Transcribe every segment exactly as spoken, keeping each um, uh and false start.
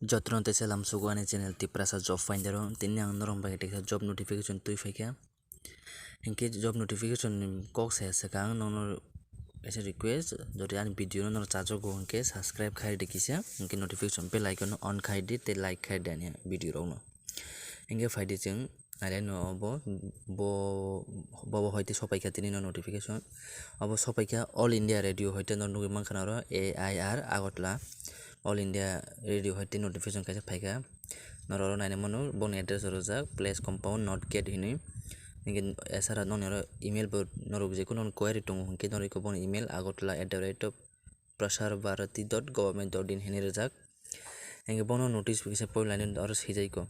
Jotono teisa lamsugo ani channel Tiprasa Job Finder o. Tini ang norok bai teisa job notification twi phaikha. Hinkhe job notification ni kok se swkang nokno kaisa request, jodi ani video no norok chajago hinkhe subscribe khai di kisa, hinkhe notification bell icon no on khai di tei like khai di ani video rok no. Hinkhe phaidi chwng Nailai no obo, bo, bobo hoite sopaikha tini no notification. Obo sopaikha All India Radio hoite no nugwi mankha na oro A I R Agartala. All India Radio hoite notification kaisa phaikha. Norok oro naina mano boni address o rijak, Place Compound, North Gate hinwi. Hinkhe esara nokni oro email bo norok jekunu query tongo hinkhe norok eko boni email agartala at the rate of prasarbharati dot government dot in hinwi rijak. Hinkhe bono notice bo kisa poilani oro swijai ko.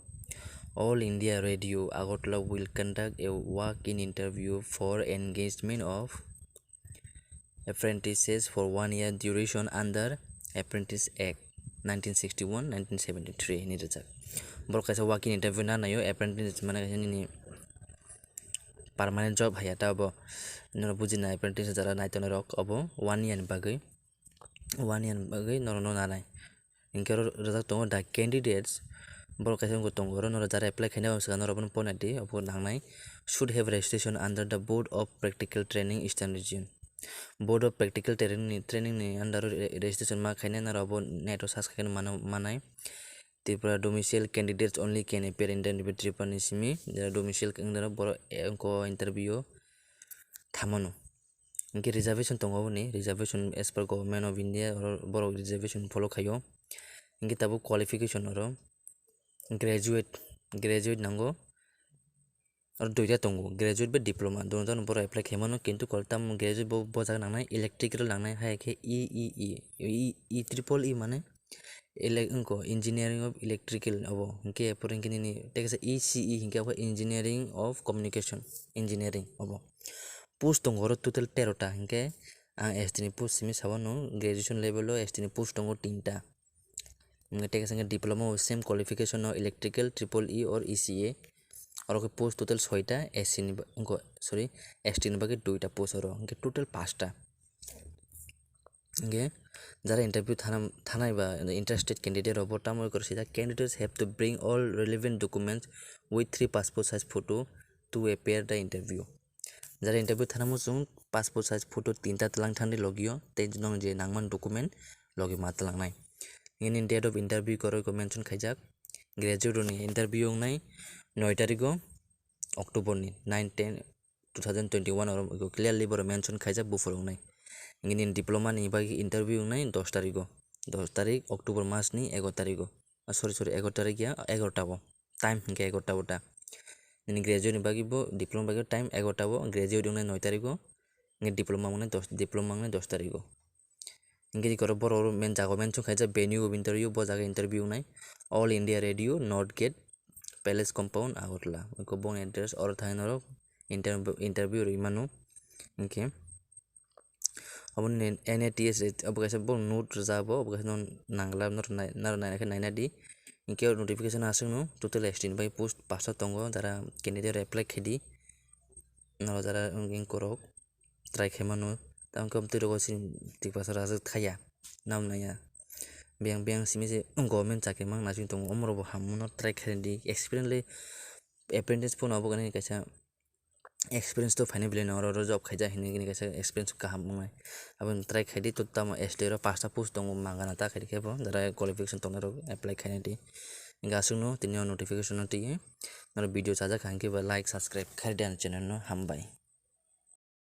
All India Radio Agartala will conduct a walk-in interview for engagement of apprentices for one year duration under Apprentice Act nineteen sixty-one, nineteen seventy-three hinwi rijak. Borok kaisa walk-in interview nanaio, apprentice mane kaisa nini permanent job haiya ta obo. Norok bujina apprentice jara naitonai rok obo one year ni bagwi, one year ni bagwi norokno nanai. Hinkhe oro rijak tongo the candidates, borok kaisa wngkha tongo, oro norok jara apply khaina o swkang norok bono poina di, obo nangnai, should have registration under the Board of Practical Training Eastern Region. Board of Practical Training ni, training ni under o re-, registration ma khaina norok bo net o search khaina mano, manai. Tripura domicile candidates only can appear in the Tripura ni simi, jera domicile wngdaro borok, eh, wngkha o interview o thamano. Hinkhe reservation tongo aboni, reservation as per Government of India, oro borok reservation follow khaio. Hinkhe tabuk qualification oro graduate, graduate nango. Oro duita tongo, graduate bai diploma, dono dono borok apply khaimano, kintu kol tamo graduate bo bojak nangnai, electrical nangnai, hai khe E E E, E, E triple E mane ele-, wngkha engineering of electrical obo, hinkhe aphuru hinkhe nini tei kaisa E C E hinkhe abo engineering of communication, engineering obo. Post tongo oro total tero ta, hinkhe ang S T ni post simi sabo no, graduation level o S T ni post tongo tinta. Hinkhe tei kaisa hinkhe diploma o same qualification o electrical, triple E or E C A. Oro khe post total soita, S C ni ba-, wngkha, sorry, S T ni bagwi duita post oro, hinkhe total pasta. Hinkhe jara interview thana, thanai ba interested candidate rok bo tamo khe sijak, candidates have to bring all relevant documents with three passport size photo to appear the interview. Jara interview thana muchung passport size photo tinta twlang thangdi logio tei nwng je nangman document logi ma twlangnai. Nini date of interview koroi ko mention khaijak. Graduate rokni interview wngnai noi tarigo October ni nine ten two thousand twenty-one oro clearly borok mention khaijak buphuru wngnai. Nini diploma ni bagwi interview wngnai dos tarigo, dos tarik October mas ni egaro tarigo. Ah, sorry, sorry, egaro tarik ya, egaro ta o. Time hinkhe egaro ta o ta. Nini graduate ni bagwi bo, diploma bagwi time egaro ta o, graduate wngnai noi tarigo, hinkhe diploma wngnai dos, diploma wngnai dos tarigo. Hinkhe oro borok men jaga o mention khaijak venue of interview, bo jaga interview wngnai All India Radio, North Gate, Palace Compound, Agartala. Eko boni address oro thangwi norok inter-, interview rwi mano. Hinkhe Obo ni N A T S obo kaisa bo note rwjak bo, obo kaisa no nangla norok nai, norok naina khe naina di. Hinkhe o notification aswk no total S T ni bai post pasta tongo, jara candidate apply khaidi. Norok jara wng, wng korok try khaimano. Tamo khe amtwi rogo chini Tiprasa rajwk thaya, nam naiya. Biyang, biyang simi se government chakri mang naising tongo, omorok bo hammo no try khaidi. Experience le apprentice phano obo kaisa experience to phainai belai no oro, oro job khaijak hinwi gini kaisa experience kaham wngnai. Aboni try khaidi to tamo S T oro pasta post tongo, mangana ta khaidi khe bo jara qualification tongnai rok apply khainai di. Hinkhe aswk no tini o notification no twiwi norok video chajak kha hinkhe ba like, subscribe khaidi ani channel no, hambai.